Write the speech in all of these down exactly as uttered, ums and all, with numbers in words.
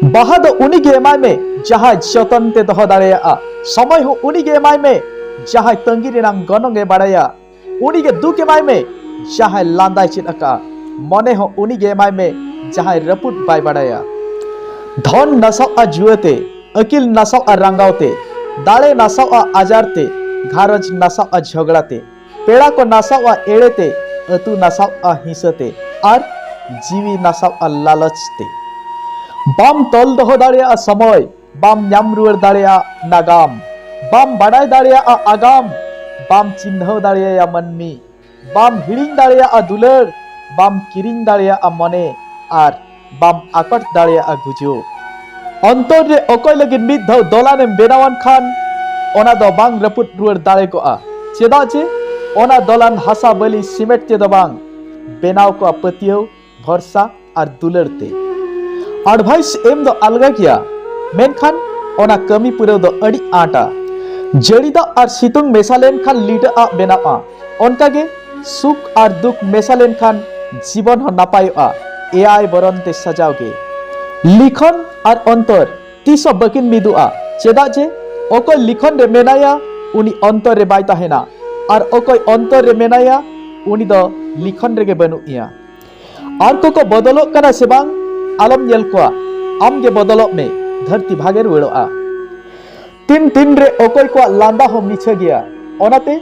ᱵᱟᱦᱟ ᱫᱚ ᱩᱱᱤ ᱜᱮ ᱮᱢᱟᱭ ᱢᱮ, ᱡᱟᱦᱟᱸᱭ ᱡᱚᱛᱚᱱ ᱛᱮ ᱫᱚᱦᱚ ᱫᱟᱲᱮᱭᱟᱜᱼᱟ᱾ ᱥᱚᱢᱚᱭ ᱦᱚᱸ ᱩᱱᱤ ᱜᱮ ᱮᱢᱟᱭ ᱢᱮ, ᱡᱟᱦᱟᱸᱭ ᱛᱟᱺᱜᱤ ᱨᱮᱱᱟᱝ ᱜᱚᱱᱚᱝ ᱮ ᱵᱟᱲᱟᱭᱟ᱾ ᱩᱱᱤ ᱜᱮ ᱫᱩᱠ ᱮᱢᱟᱭ ᱢᱮ, ᱡᱟᱦᱟᱸᱭ ᱞᱟᱸᱫᱟᱭ ᱪᱮᱫ ᱟᱠᱟᱫᱼᱟ᱾ ᱢᱚᱱᱮ ᱦᱚᱸ ᱩᱱᱤ ᱜᱮ ᱮᱢᱟᱭ ᱢᱮ, ᱡᱟᱦᱟᱸᱭ ᱨᱟᱹᱯᱩᱫ ᱵᱟᱭ ᱵᱟᱲᱟᱭᱟ᱾ ᱫᱷᱚᱱ ᱱᱟᱥᱟᱣᱜᱼᱟ ᱡᱩᱣᱟᱹᱛᱮ, ᱟᱹᱠᱤᱞ ᱱᱟᱥᱟᱣᱜᱼᱟ ᱨᱟᱸᱜᱟᱣ ᱛᱮ, ᱫᱟᱲᱮ ᱱᱟᱥᱟᱣᱜᱼᱟ ᱟᱡᱟᱨ ᱛᱮ, ᱜᱷᱟᱨᱚᱸᱡᱽ ᱱᱟᱥᱟᱣᱜᱼᱟ ᱡᱷᱚᱜᱽᱲᱟ ᱛᱮ, ᱯᱮᱲᱟ ᱠᱚ ᱱᱟᱥᱟᱣᱜᱼᱟ ᱮᱲᱮ ᱛᱮ, ᱟᱹᱛᱩ ᱱᱟᱥᱟᱣᱜᱼᱟ ᱦᱤᱸᱥᱟᱹ ᱛᱮ, ᱟᱨ ᱡᱤᱣᱤ ᱱᱟᱥᱟᱣᱜᱼᱟ ᱞᱟᱞᱚᱪ ᱛᱮ᱾ ᱵᱟᱢ ᱛᱚᱞ ᱫᱚᱦᱚ ᱫᱟᱲᱮᱭᱟᱜᱼᱟ ᱥᱚᱢᱚᱭ, ᱵᱟᱢ ᱧᱟᱢ ᱨᱩᱣᱟᱹᱲ ᱫᱟᱲᱮᱭᱟᱜᱼᱟ ᱱᱟᱜᱟᱢ, ᱵᱟᱢ ᱵᱟᱰᱟᱭ ᱫᱟᱲᱮᱭᱟᱜᱼᱟ ᱟᱜᱟᱢ, ᱵᱟᱢ ᱪᱤᱱᱦᱟᱹᱣ ᱫᱟᱲᱮᱭᱟᱭᱟ ᱢᱟᱹᱱᱢᱤ, ᱵᱟᱢ ᱦᱤᱲᱤᱧ ᱫᱟᱲᱮᱭᱟᱜᱼᱟ ᱫᱩᱞᱟᱹᱲ, ᱵᱟᱢ ᱠᱤᱨᱤᱧ ᱫᱟᱲᱮᱭᱟᱜᱼᱟ ᱢᱚᱱᱮ, ᱟᱨ ᱵᱟᱢ ᱟᱠᱚᱴ ᱫᱟᱲᱮᱭᱟᱜᱼᱟ ᱜᱩᱡᱩᱜ᱾ ᱚᱱᱛᱚᱨ ᱨᱮ ᱚᱠᱚᱭ ᱞᱟᱹᱜᱤᱫ ᱢᱤᱫ ᱫᱷᱟᱣ ᱫᱚᱞᱟᱱᱮᱢ ᱵᱮᱱᱟᱣᱟᱱ ᱠᱷᱟᱱ, ᱚᱱᱟ ᱫᱚ ᱵᱟᱝ ᱨᱟᱹᱯᱩᱫ ᱨᱩᱣᱟᱹᱲ ᱫᱟᱲᱮ ᱠᱚᱜᱼᱟ᱾ ᱪᱮᱫᱟᱜ ᱡᱮ ᱚᱱᱟ ᱫᱚᱞᱟᱱ ᱦᱟᱥᱟ ᱵᱟᱹᱞᱤ ᱥᱤᱢᱮᱱᱴ ᱛᱮᱫᱚ ᱵᱟᱝ, ᱵᱮᱱᱟᱣ ᱠᱚᱜᱼᱟ ᱯᱟᱹᱛᱭᱟᱹᱣ, ᱵᱷᱚᱨᱥᱟ ᱟᱨ ᱫᱩᱞᱟᱹᱲ ᱛᱮ᱾ ᱟᱰᱵᱷᱟᱭᱤᱥ ᱮᱢ ᱫᱚ ᱟᱞᱜᱟ ᱜᱮᱭᱟ, ᱢᱮᱱᱠᱷᱟᱱ ᱚᱱᱟ ᱠᱟᱹᱢᱤ ᱯᱩᱨᱟᱹᱣ ᱫᱚ ᱟᱹᱰᱤ ᱟᱸᱴᱟ᱾ ᱡᱟᱹᱲᱤ ᱫᱟᱜ ᱟᱨ ᱥᱤᱛᱩᱝ ᱢᱮᱥᱟ ᱞᱮᱱᱠᱷᱟᱱ ᱞᱤᱰᱟᱹ ᱟᱜ ᱵᱮᱱᱟᱣᱼᱟ, ᱚᱱᱠᱟᱜᱮ ᱥᱩᱠ ᱟᱨ ᱫᱩᱠ ᱢᱮᱥᱟ ᱞᱮᱱᱠᱷᱟᱱ ᱡᱤᱵᱚᱱ ᱦᱚᱸ ᱱᱟᱯᱟᱭᱚᱜᱼᱟ, ᱮᱭᱟᱭ ᱵᱚᱨᱚᱱ ᱛᱮ ᱥᱟᱡᱟᱣ ᱜᱮ᱾ ᱞᱤᱠᱷᱚᱱ ᱟᱨ ᱚᱱᱛᱚᱨ ᱛᱤᱥ ᱦᱚᱸ ᱵᱟᱹᱠᱤᱱ ᱢᱤᱫᱚᱜᱼᱟ, ᱪᱮᱫᱟᱜ ᱡᱮ ᱚᱠᱚᱭ ᱞᱤᱠᱷᱚᱱ ᱨᱮ ᱢᱮᱱᱟᱭᱟ, ᱩᱱᱤ ᱚᱱᱛᱚᱨ ᱨᱮ ᱵᱟᱭ ᱛᱟᱦᱮᱱᱟ, ᱟᱨ ᱚᱠᱚᱭ ᱚᱱᱛᱚᱨ ᱨᱮ ᱢᱮᱱᱟᱭᱟ, ᱩᱱᱤ ᱫᱚ ᱞᱤᱠᱷᱚᱱ ᱨᱮᱜᱮ ᱵᱟᱹᱱᱩᱜ ᱮᱭᱟ᱾ ᱟᱨ ᱠᱚᱠᱚ ᱵᱚᱫᱚᱞᱚᱜ ᱠᱟᱱᱟ ᱥᱮ ᱵᱟᱝ, ᱟᱞᱚᱢ ᱧᱮᱞ ᱠᱚᱣᱟ, ᱟᱢ ᱜᱮ ᱵᱚᱫᱚᱞᱚᱜ ᱢᱮ, ᱫᱷᱟᱹᱨᱛᱤ ᱵᱷᱟᱜᱮ ᱨᱩᱣᱟᱹᱲᱚᱜᱼᱟ᱾ ᱛᱤᱱ ᱛᱤᱱ ᱨᱮ ᱚᱠᱚᱭ ᱠᱚᱣᱟᱜ ᱞᱟᱸᱫᱟ ᱦᱚᱸ ᱢᱤᱪᱷᱟᱹ ᱜᱮᱭᱟ, ᱚᱱᱟᱛᱮ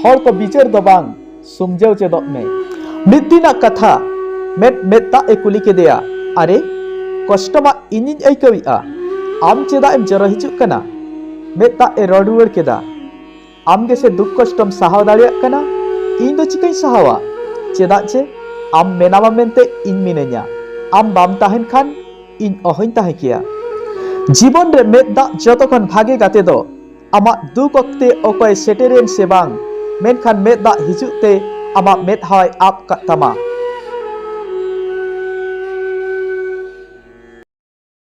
ᱦᱚᱲ ᱠᱚ ᱵᱤᱪᱟᱹᱨ ᱫᱚ ᱵᱟᱝ, ᱥᱩᱢᱡᱟᱹᱣ ᱪᱮᱫᱚᱜ ᱢᱮ᱾ ᱢᱤᱫ ᱫᱤᱱᱟᱜ ᱠᱟᱛᱷᱟ, ᱢᱮᱫ ᱢᱮᱫ ᱫᱟᱜ ᱮ ᱠᱩᱞᱤ ᱠᱮᱫᱮᱭᱟ, "ᱟᱨᱮ, ᱠᱚᱥᱴᱚ ᱢᱟ ᱤᱧᱤᱧ ᱟᱹᱭᱠᱟᱹᱣᱮᱫᱼᱟ, ᱟᱢ ᱪᱮᱫᱟᱜ ᱮᱢ ᱡᱚᱨᱚ ᱦᱤᱡᱩᱜ ᱠᱟᱱᱟ?" ᱢᱮᱫ ᱫᱟᱜ ᱮ ᱨᱚᱲ ᱨᱩᱣᱟᱹᱲ ᱠᱮᱫᱟ, "ᱟᱢ ᱜᱮᱥᱮ ᱫᱩᱠ ᱠᱚᱥᱴᱚᱢ ᱥᱟᱦᱟᱣ ᱫᱟᱲᱮᱭᱟᱜ ᱠᱟᱱᱟ, ᱤᱧ ᱫᱚ ᱪᱤᱠᱟᱹᱧ ᱥᱟᱦᱟᱣᱟ? ᱪᱮᱫᱟᱜ ᱡᱮ ᱟᱢ ᱢᱮᱱᱟᱢᱟ ᱢᱮᱱᱛᱮ ᱤᱧ ᱢᱤᱱᱟᱹᱧᱟ, ᱟᱢ ᱵᱟᱢ ᱛᱟᱦᱮᱱ ᱠᱷᱟᱱ ᱤᱧ ᱚᱦᱚᱧ ᱛᱟᱦᱮᱸ ᱠᱮᱭᱟ᱾" ᱡᱤᱵᱚᱱ ᱨᱮ ᱢᱮᱫ ᱫᱟᱜ ᱡᱚᱛᱚ ᱠᱷᱚᱱ ᱵᱷᱟᱜᱮ ᱜᱟᱛᱮ ᱫᱚ ᱟᱢᱟᱜ ᱫᱩᱠ ᱚᱠᱛᱮ ᱚᱠᱚᱭ ᱥᱮᱴᱮᱨᱮᱱ ᱥᱮ ᱵᱟᱝ, ᱢᱮᱱᱠᱷᱟᱱ ᱢᱮᱫ ᱫᱟᱜ ᱦᱤᱡᱩᱜ ᱛᱮ ᱟᱢᱟᱜ ᱢᱮᱫᱦᱟᱭ ᱟᱵ ᱠᱟᱜ ᱛᱟᱢᱟ᱾